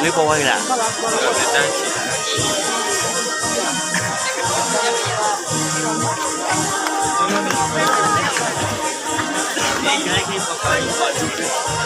လၢပဝဲဒၣ် ဝဲဒၣ်မ့ၢ်ဒၣ်အူတဲဝ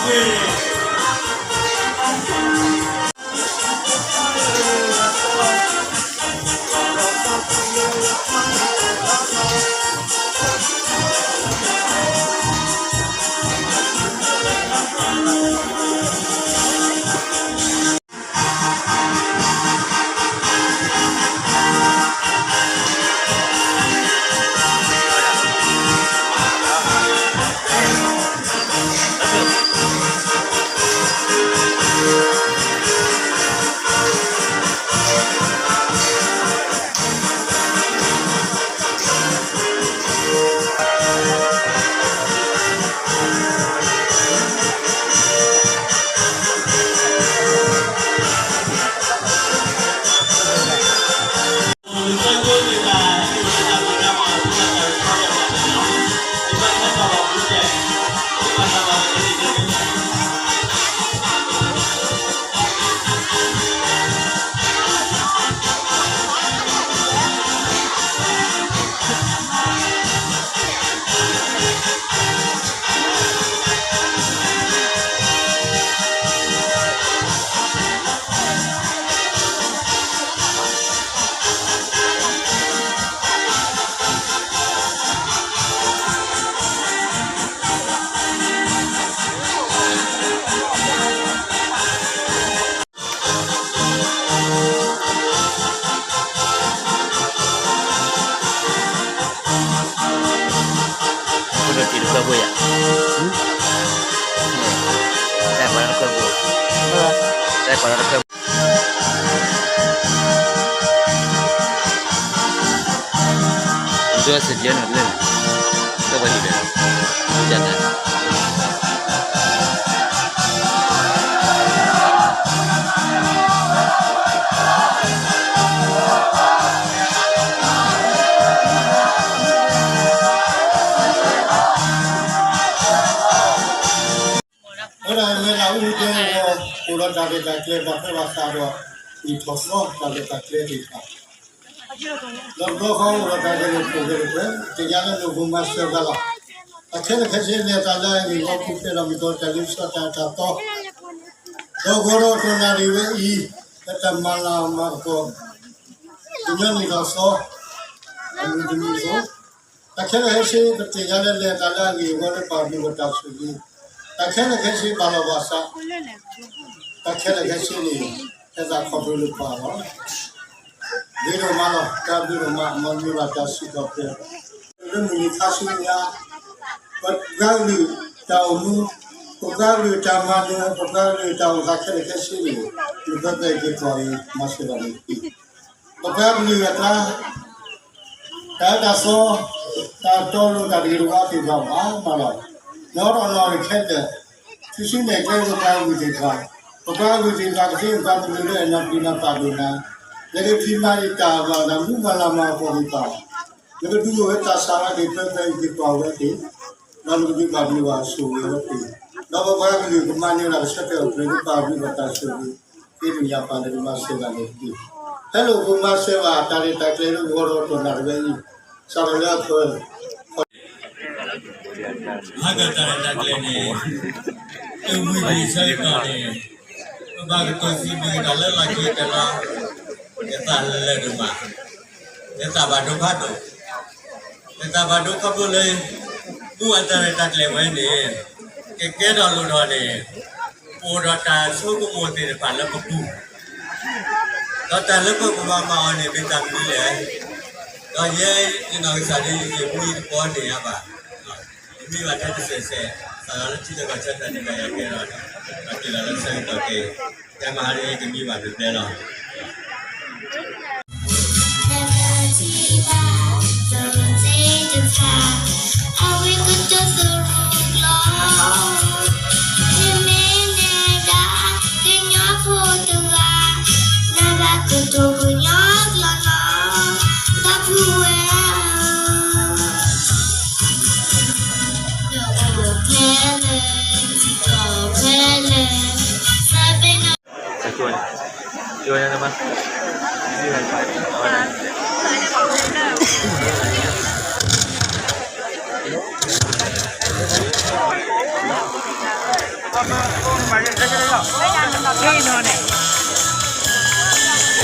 ဲ အိၣ်ဒီးတၢ်ရဲၣ်တၢ်ကျဲၤ ဘၣ်ထွဲဘၣ်ဃးဒီး အံးထီၣ်သီတၢ်ရဲၣ်တၢ်ကျဲၤသ့ၣ်တဖၣ် ဒီးတဘျီဃီအိၣ်ဒီးတၢ်ဂဲၤလိာ်ခိၣ်ဂဲၤလိာ်ကွဲ သ့ၣ်ညါလၢနအိၣ်မၤစၢၤဘၣ်လီၤ. အခဲလၢာ်ခဲဆ့န့ၣ် တၢ်လၢအဂ့ၢ်အဝီပူၤဖျဲးဒီးမ့ၢ်ကီးတၢ်လ့ပစီတၢ်အၢတၢ်သီ ဒီးဂီၤဒီးတနၣ်ရံၣ်ဝဲအံၤ လၢတၢ်မၤလၤမၤကပီၤ တညီနံၣ်ထီၣ်သီ အမုၢ်တနံၤအသိး တၢ်ခဲလၢာ်ခဲဆ့ ပသ့ၣ်ညါလၢလဲၤတၢ်လၢအဂ့ၢ်အဝီလၢပှၤဘျုးပတၢ်ဆိၣ်ဂ့ၤ တၢ်ခဲလၢာ်ခဲဆ့ဘၣ်လီၤဘၣ်စး တၢ်ခဲလၢာ်ခဲဆ့န့ၣ် ဟဲသးခီဖျိလၢပှၤလီၤ. ဂ့ၤဒိၣ်မးလီၤ တၢ်ဘျုးဒိၣ်မး မ်နမ့ၢ်ဘၣ်တၢ်စံးထီၣ်ပတြၢၤ လၢမုၢ်နံၤခါဆူညါ ပပှၤကလုာ်တၢ်အိၣ်မူ ပပှၤကလုာ်တၢ်မၤနၢၤ ပပှၤကလုာ်တၢ်အိၣ်သးခဲလၢာ်ခဲဆ့န့ၣ် နပၢၤသဲက့ၤကွၢ်အံၤ မၤစၢၤဘၣ်န့ၣ်တက့ၢ်. ပပှၤကလုာ်အကျါ တၢ်အၢတၢ်သီ တၢ်တီလိၤတၢ်တဂ့ၤတဝါသ့ၣ်တဖၣ်မးမးလီၤ. နီၢ်ဒီးနီၢ်ခဲလၢာ် သုစုနဲၣ်ကျဲပပှၤကလုာ်သ့ၣ်တဖၣ် ပပှၤကလုာ်သ့ၣ်တဖၣ်ကသ့ပပှၤကလုာ်လၢအဲၣ်နၤပျံၤနၤပာ်ဒိၣ်နၤ လဲၤက့ၤဖံးမၤဒံးတၢ်ဘၣ်နၤမူမၤလၤမၤကပီၤသ့ၣ်တဖၣ် နကဒုးအိၣ်ဝဲသးစၢ်ဝဲသ့ၣ် ပၢၤသဲအံၤသ့ၣ်ကွၢ်ဝဲသ့ၣ် ဒီးနကဒုးပာ်ဘျုးဘၣ်ဆိၣ်ဂ့ၤဝဲသ့ၣ် ဒီးပပှၤကလုာ်ကမၤနၢၤတၢ်ကဆၢထၢၣ်အိၣ်ဖျဲၣ်ကပာ်ဘျုးဘၣ်တၢ်ဆိၣ်ဂ့ၤ သ့တမံၤပၢ်လၢကမၤစၢၤဘၣ်န့ၣ်တက့ၢ်. ဟဲလိာ်ကမၤစၢၤဘၣ်တၢ်ရဲၣ်တၢ်ကျဲၤလၢဂီၤဒီးတနၣ်ရံၣ်ဝဲအံၤ စးထီၣ်လၢအဖၢ ဟါကတၢၢ်တၢ်ရဲၣ်တၢ်ကျဲၤန့ၣ် တဝံၤဝံၤဆၢကတီၢ်န့ၣ် ပဘၣ်ကတိၤစံးဘျုးက့ၤတၢ်လၢလီၢ်ခံကတၢၢ်လီၤ. ယသးလၢာ်ဒိၣ်မး, ယသးဘၣ်ဒိဖးဒိၣ်, ယသးဘၣ်ဒိခီဖျိလၢ မူအတၢ်ရဲၣ်တၢ်ကျဲၤဝဲန့ၣ် ကကဲထီၣ်လိၣ်ထီၣ်န့ၣ် အိၣ်ဒီးတၢ်ဆိကမိၣ်သ့ၣ်တဖၣ်လၢပပူၤ, ဒီးတၢ်လၢပကဘၣ်မၤအီၤန့ၣ် မ့ၢ်တၢ်မနုၤလဲၣ်. ဒီးယဲယနီၢ်ကစၢ်ဒ်ယမူယတပီန့ၣ်ယါဘၣ်, ယမ့ၢ်ဘၣ်ထဲတစဲးစဲး စးထီၣ်လၢထံလၢကီၢ်ဆၢတၢ်ဒုးတၢ်ယၤကဲထီၣ်ဒီး ဒီးတုၤလီၤလၢဆၢကတီၢ်က့ၤ တၢ်မၤဟါန့ၣ်ကမံဘၣ်ဖဲဖဲလီၤ. တၢ်ဘၣ်ထံၣ်ဘၣ် ဒီးသ့ၣ်တဖၣ် အဝဲကတိၤသရူးကျီၢ်, နမ့ၢ်နဲဒၣ် ကညီဖိတဂၤ နဘၣ်ကတိၤကညီကျိာ်လီၤ. ဒီပုၢ်ဝဲၢ်ဧၢ, နအိၣ်ဖဲလဲၣ်, နအိၣ်ဖဲလဲၣ်, သးပ့ၤနီၣ် ကၠိန့ၣ်, ကၠိန့ၣ်မး, ကၠိန့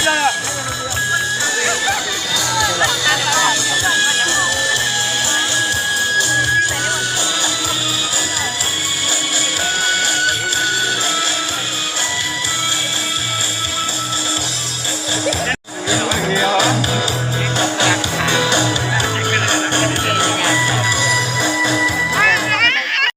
ၣ်